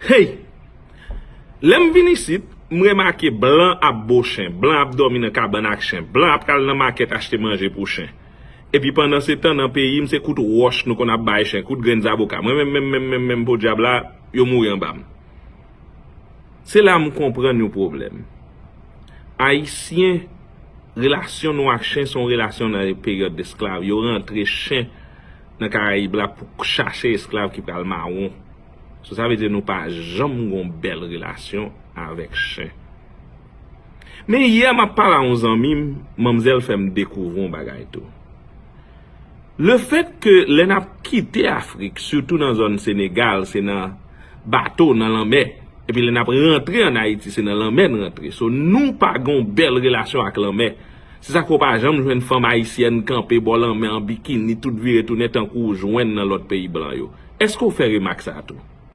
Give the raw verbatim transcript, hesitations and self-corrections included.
Hey! Lè m vin isit, m remake blan ap bo chen, blan ap dòmi nan kabann ak chen, blan ap al nan makèt achte manje pou chen. Epi pandansetan, nan peyi m, se kout wòch nou konn ap bay chen, kout grenn zaboka. Mwen menm, menm, menm, menm, menm, podyab la, yo mouri anba m. Se la m konprann yon pwoblèm. Ayisyen, relasyon nou ak chen se yon relasyon nan peryòd esklav. Yo rantre chen nan Karayib la pou chache esklav ki pral mawon. So, sa vle di nou pa janm gon bèl relasyon avèk chen. Men yè m ap pale a yon zanmi m, manmzèl fè m dekouvri yon bagay tou. Lefèt ke lè n ap kite Afrik, sitou nan zòn Senegal, se nan bato, nan lanmè. Epi lè n ap rantre ann Ayiti, se nan lanmè n rantre. So, nou pa gon bèl relasyon ak lanmè. Se sa k fè w pa janm jwenn fanm ayisyèn kanpe bò lanmè an bikini, tout vire tounen tankou w jwenn nan lòt peyi blan yo. Èske w fè remak sa a tou?